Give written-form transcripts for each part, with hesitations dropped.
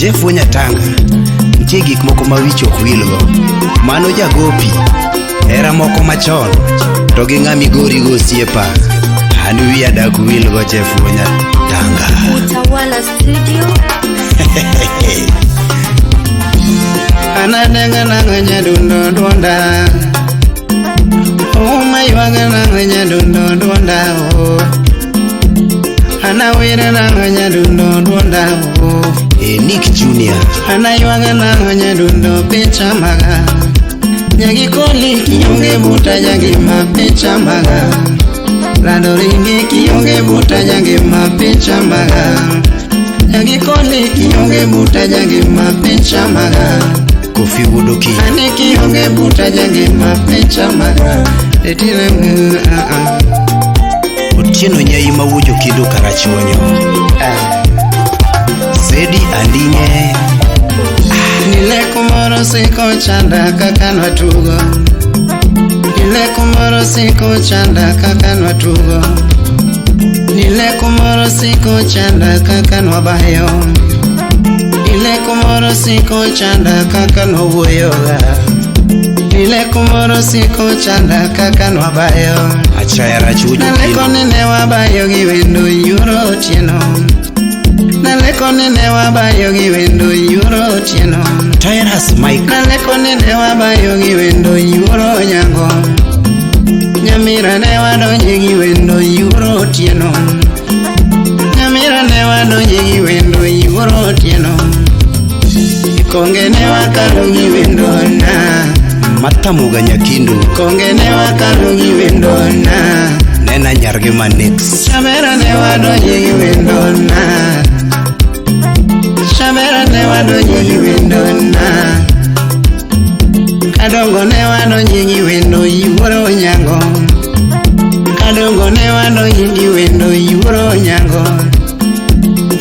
Jeff Wonyatanga, nitie gik moko ma wich ok wilgo. Mano jagopi, hera moko machon, to gi ng'a migori go osiepa. An wiya dak wilgo Jeff Wonyatanga. Utawala Studio. Anadenga nang'o nyadundo duonda Uma ywaga nang'o nyadundo duonda oh. Anawira nang'o nyadundo duonda oh. E Nick Junior, Anaywaga nang'o nyadundo picha maga Nyagikoli kionge buta jangima picha maga Lando ringi kionge buta jangima picha maga Nyagikoli kionge buta jangima picha maga Kofi Wuodoki, Ane kionge buta jangima picha maga Etire Otieno Nyai ma wuo Jokido Karachuonyo. Zedi Andinye, Nile kumoro siko chanda kaka nwatugo Nile kumoro siko chanda kaka nwatugo Nile kumoro siko chanda kaka nwabayo Nile kumoro siko chanda kaka nwawuoyoga Nile kumoro siko chanda kaka nwabayo Achaya Rach wuo Naleko Jokido, ni ne wabayo gi wendo yuro otieno Naleko ni ne wabayo gi wendo yuro otieno Tyrus Mike, Naleko ni ne wabayo gi wendo yuoro nyango Nyamira ne wadonje gi wendo yuoro otieno Nyamira ne wadonje gi wendo yuoro otieno Konge ne wakalo gi wendo na Matamuga Nyakindu, Konge ne wakalo gi wendo na Nena Nyargi Manix, Shamera ne wadonje gi wendo na Shamera ne wadonje gi wendo na Kadongo ne wadonje gi wendo yuoro nyango Kadongo ne wadonje gi wendo yuoro nyango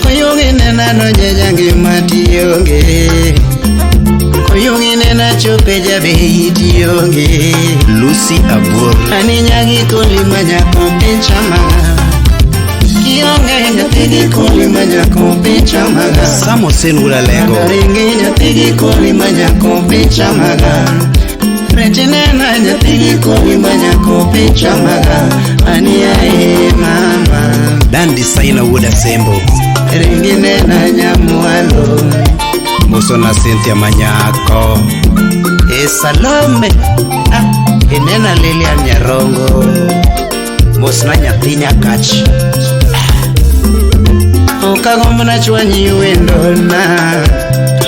Koyugi ne nadonje jangima tionge Koyugi ne nachope jabei tionge Lucy Abuor, Ani nyagi koli manyako picha maga Kionge nyathi gi koli manyako picha maga Samosen Wulalego, Ringi nyathi gi koli manyako picha maga Retinena nyathi gi koli manyako picha maga Ani ae mama Dan Designer wuod Asembo, Ringi nena nyamwalo Mosona Cynthia Manyako, E Salome, ah, Inena Lilian Nyarongo, Mosna nyathi Nyakach, Okagomna chwanyi wendona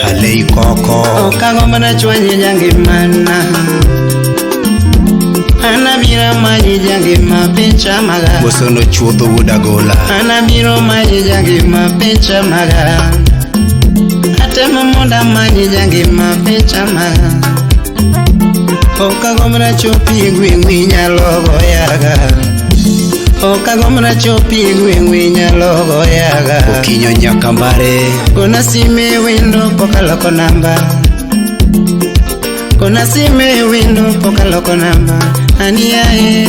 Halei Koko, Okagomna chwanyi jangimana Anabiro manyi jangima picha maga Mosono Chuodho wuod Agola, Anabiro manyi jangima picha maga Atemo mondo amanyi jangima picha maga Okagomna chopi e gweng'u inyalo goyaga Okagomna chopi e gweng'u inyalo goyaga Okinyo Nyakambare, Gona sime wendo pok aloko namba Gona sime wendo pok aloko namba Ani ae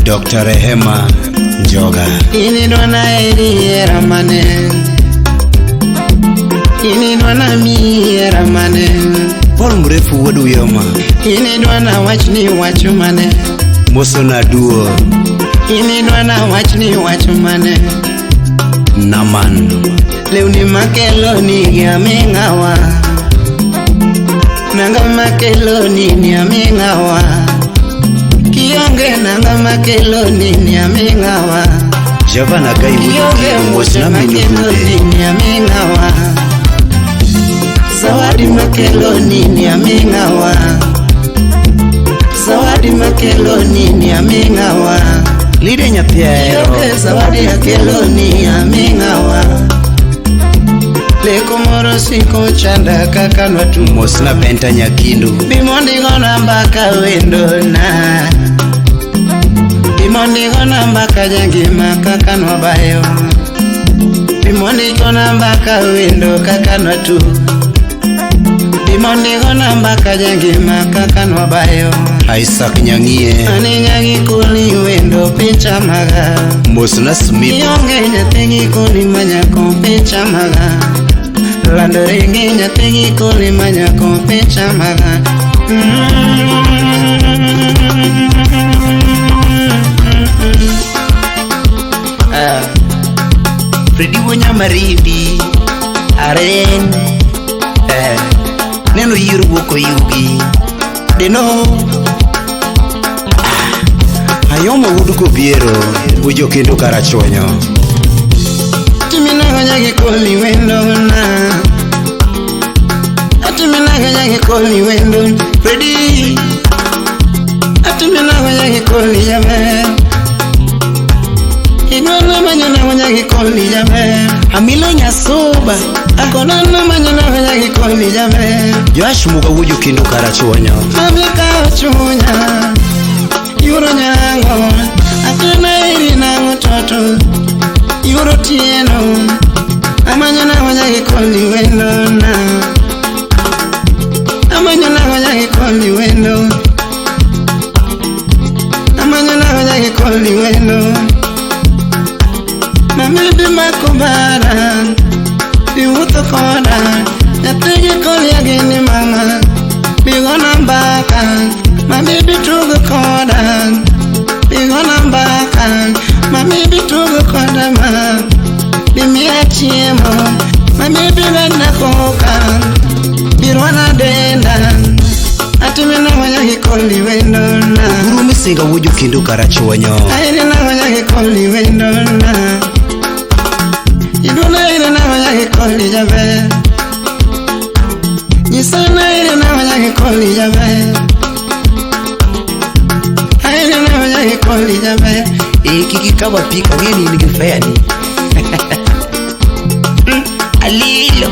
Dr. Rehema Njoga, Inidwana eri hera mane Inidwana miyi hera mane Paul Mrefu wuod Uyoma, Inidwana wachni wach mane Mosona Duo, Inidwana wachni wach mane Naman, Lewni makelo nigi aming'awa Nanga makelo nini aming'awa Kionge nanga makelo nini aming'awa Javana Gai wuod Kionge Okinyo, wuoche Mosna min makelo Rude, nini aming'awa Zawadi makelo nini aming'awa Zawadi makelo nini aming'awa Lide nyathi ahero, Kionge zawadi akelo ni aming'awa Leko moro siko chanda kaka nwatugo Mosna Benta Nyakindu, Bimondigo namba ka wendona Bimondigo namba ka jangima kaka nwabayo Bimondigo namba ka wendo kaka nwatugo Bimondigo namba ka jangima kaka nwabayo Isaac Nyang'ie. Ani nyagi koli wendo picha maga. Mosna Smith. Ionge nyathigi koli manyako picha maga. Lando ringi nyathigi koli manyako picha maga. Fredi Wonyamarindi. Aren. Neno yier wuok oyugi. Deno. Ayomo wuod Kobiero. Ujo kendo Karachuonyo. Atiminago nyagi koli wendo na. Atiminago nyagi koli wendo. Fredi. Atiminago nyagi koli jaber. Idwana manyana nyagi koli jaber. Amilo Nyasoba. Akonana manyana nyagi koli jaber. Joash Muga wujo kendo Karachuonyo. Mabika chunya. Yuro nyango. Atena iri nango toto. Yuro tieno. Amanyana nyagi koli wendo na. Amanyana nyagi koli wendo. Amanyana nyagi koli wendo. Mami bi makobara. Biwuotho koda. Nyathigi koli agini mama. Bigona mbaka. Mami bi tugo koda. Bigona mbaka. Mami bi tugo koda ma. Bimiya chiemo. Mami bi wena koka. Birwana denda. Atimina wanyagi koli wendo na. Guru Misinga wujo kendo Karachuonyo. Airina wanyagi koli wendo na. Iduna irina wanyagi koli jaber. Nyisana irina wanyagi koli jaber. Airina wanyagi koli jaber. Kiki kawa pika ng'eni in gi fea ni. Alilo.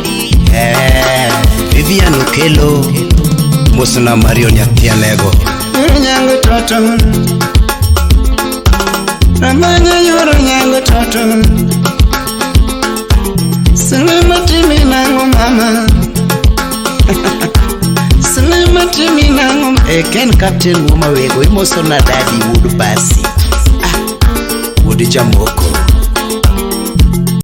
Vivian Okelo. Mosna Mario nyathi Alego. Yoro nyango toto. Ramanya yoro nyango toto. Silima timi nango mama. Silima timi nango. Ken Captain Woma Wego imoso na dadi wuod Basi. Wuod Jamoko.